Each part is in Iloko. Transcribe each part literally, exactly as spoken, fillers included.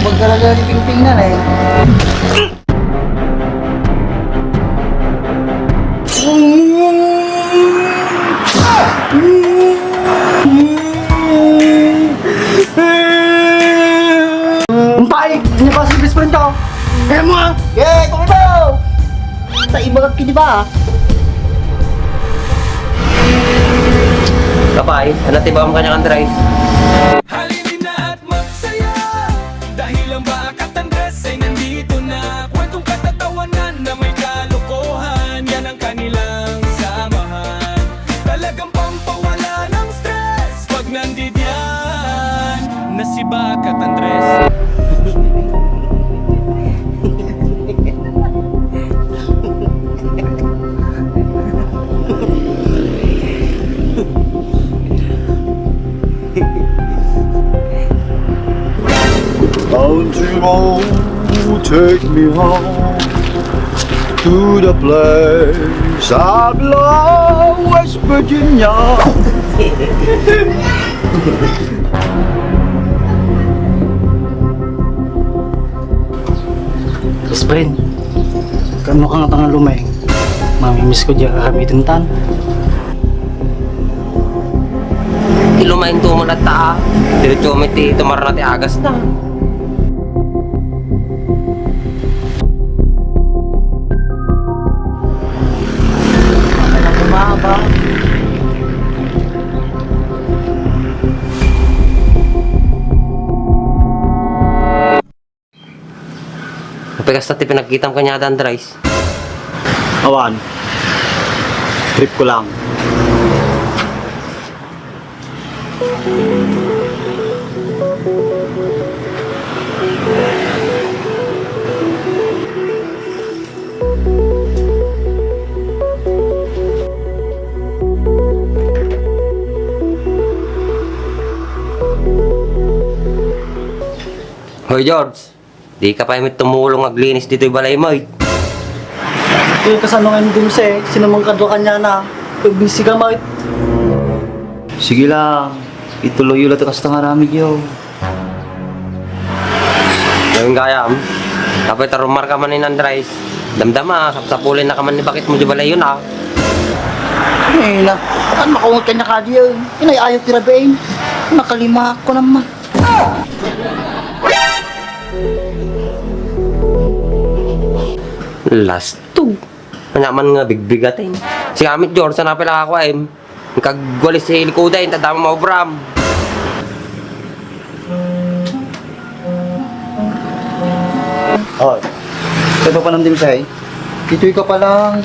Pagdalagan ni Pingping na, eh. Umpay! Ano ba si best friend ko? Kaya mo, ah! Yay! Kung ito! Sa iba ka, di ba? Kapay, ano ti ba ang kanyang Andres? Halina na at magsaya dahil ang Bakat Andres ay nandito na. Kwentong katatawanan na may kalokohan, yan ang kanilang samahan. Talagang pampawala ng stress pag nandidiyan na si Bakat Andres. Country road, take me home to the place I belong, West Virginia. Best friend, kaano ka nga tangan lumaing? Mamimiss ko diay karamitan tan. Ti lumaing to mo latta, ah. Diretso mi ti tumarna ti agas na. Bumaba. Apay kasta ti pinagkitam kaniada, Andres? Awan. Trip ko lang. Hoy, George. Dika pay met tumulong aglinis ditoy balaymo, eh. Eh, kasano nga indim, se? Sino man kadua kaniana? Eh, busy ka, met. Sige lang. Ituloyyo la ti kasta nga aramidyo. Ngayon gayam, apay ta rumarka man ni Andres. Damdama, sapsapulennaka man ni baketmo diay balayyon, ah. Eh, na. Saan makaungot kaniaka diay? Inay-ayog ti rabii. Nakalimaak ko naman. Lastog. Ania man nga bigbigaten. Sige met, George, saan pay la kakuaem? Kagwalis ti likudaen, ta damo maubram. Hoy. Sa papanamdim, say? Ditoy ka pa lang.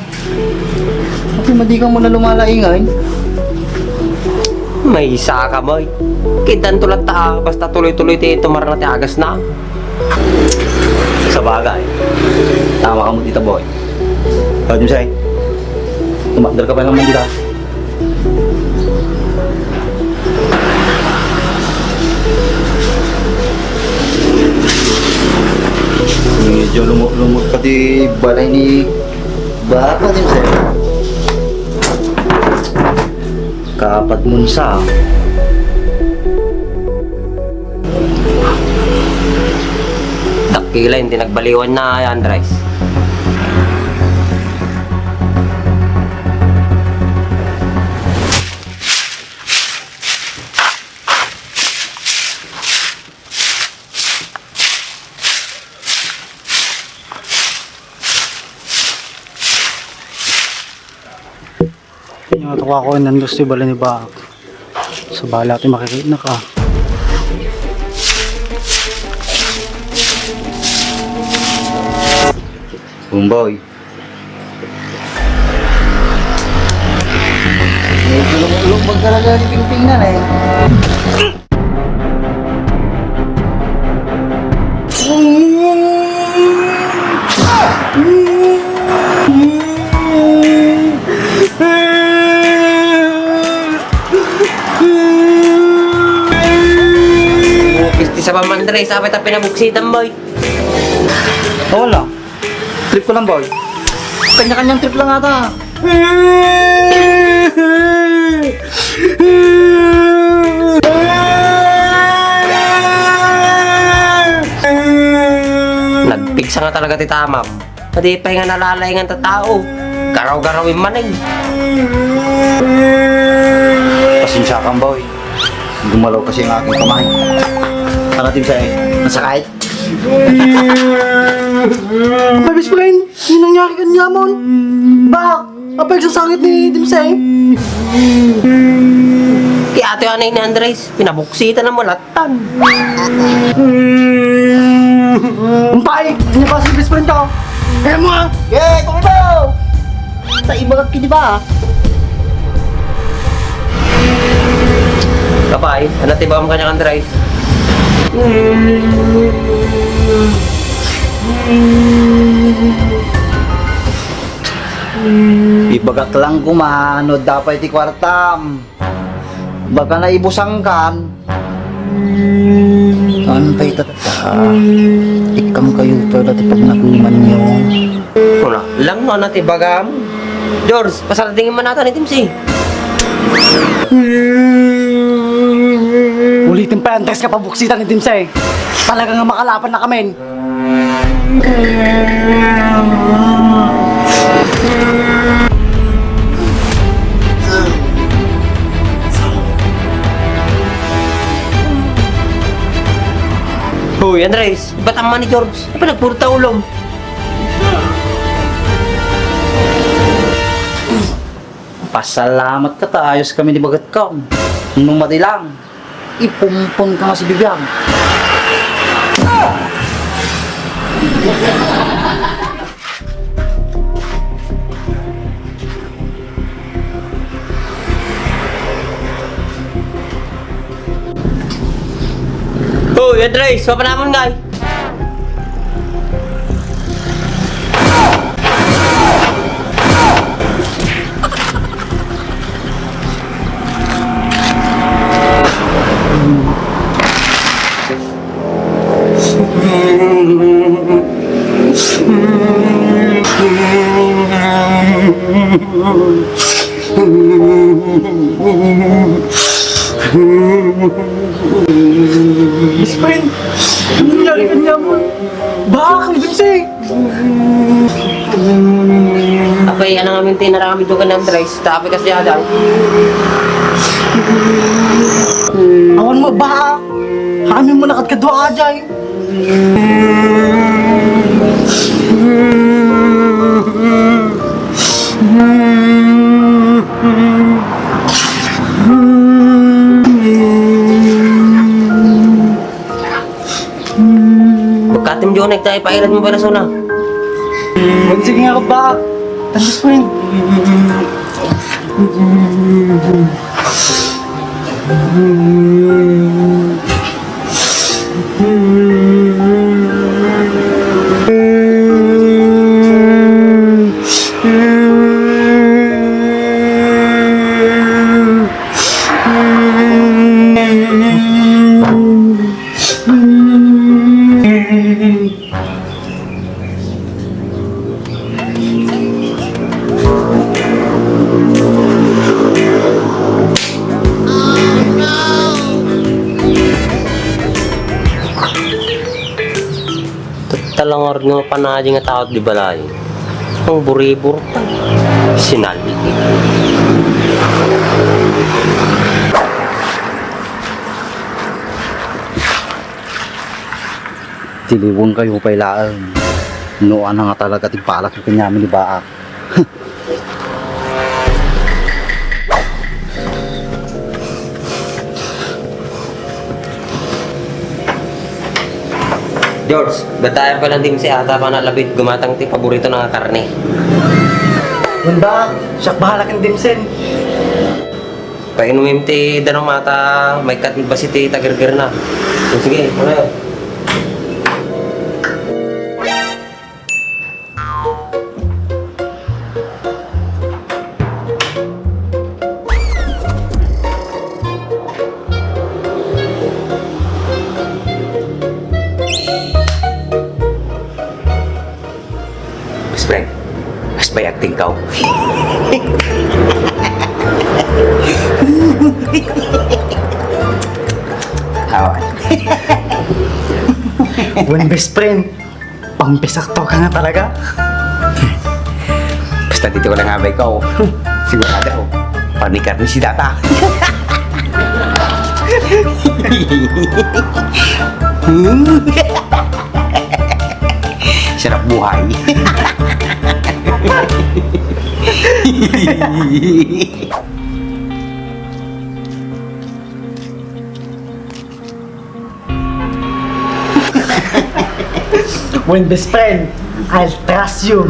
Apay, madi ka man lumalaingay. Maysa ka, boy. Kidanto latta, ah. Basta tuloy-tuloy ti tumarna ti agas na. Sabagay. Tama ka met dita, boy. Hoy, Dimsay. Tumakder ka pa naman dita. Medyo lumot-lumot pa ti balay ni Baka din, sir. Kapat mo sa. Dakkel ti nagbaliwan na, Andres. Nya, tuka ko inandos ti bali ni Baak. Sabali ti makikitnaka. Umboy. Medyo lumulog talaga ni Pingping na, eh. Pisti sa pamandre, sabi ta pinabuksitan, boy. Wala. Trip ko lang, boy. Kanya-kanyang trip lang ata. Sa nga talaga ti tamam. Padi pay nga nalalaingan ta tao. Garaw-garawin manen. Pasensya ka, boy. Gumalaw kasi ang aking kamay. Ano, Tim Seng? Masakit? Apay, best friend, ano nangyari kaniamon? Bak, apay, nagsasakit ni Tim Seng? Kay ate anay ni Andres, pinabuksitan ang malatan. Umpay, ano ba si best friend ko? Kaya mo ah! Yay, kung ito! Sa iba ka, di ba? Kapay, ano ti bagam kaniak, Andres? Ibagak lang koma no adda pay ti kuartam. Baka naibusangkan. Saan pay tatta? Ikkam kayo pala ti pagnakuman nyo. Kuna, lang no, ano ti bagam? George, pasardingin man nata ni Tim Seng. Ulitin pa yan, Andres, nga pabuksitan ni Tim Seng. Talaga nga makalapan na kami. Hoy, Andres, ibatam man ni George. Apay, nagpurta ulom. Pasalamat ka ta ayos kami ni baget ka. No madi lang, ipumpon ka nga si Bibian. Hoy, Andres, mapanamon ngay. Best friend, ano nangyari kaniamon? Bak, ang gipsi! Apay, ano ngamin ti inaramid mo ken Andres? Tapay kasi ada. Awan mo, bak! Amin mo nakadkadua ajay! Magkatim di onek tayo, pailan mo ba na sona? Sige nga, kabak. Tapos po yun. Talangar nga panadi nga tao di balay. Ang buribur pa. Sinali. Tiliweng kayo pay laeng. No, ano nga talaga ti balak ken ni Baak. George, batayan pa lang din si ata pa nalabit gumatang ti paborito na nga karne. Manda, siak bahala ken Dimsen. Painumim ti danum ata, maikkat basi ti tagergerna. O, sige, ano yun? Best friend, mas bay acting ka. Awan. Wen best friend, Umpisak to ka nga talaga. Basta dito ko lang abay ko. Sigurado ako. Panikarni si Data. Sarap buhay. When best friend, I'll trust you.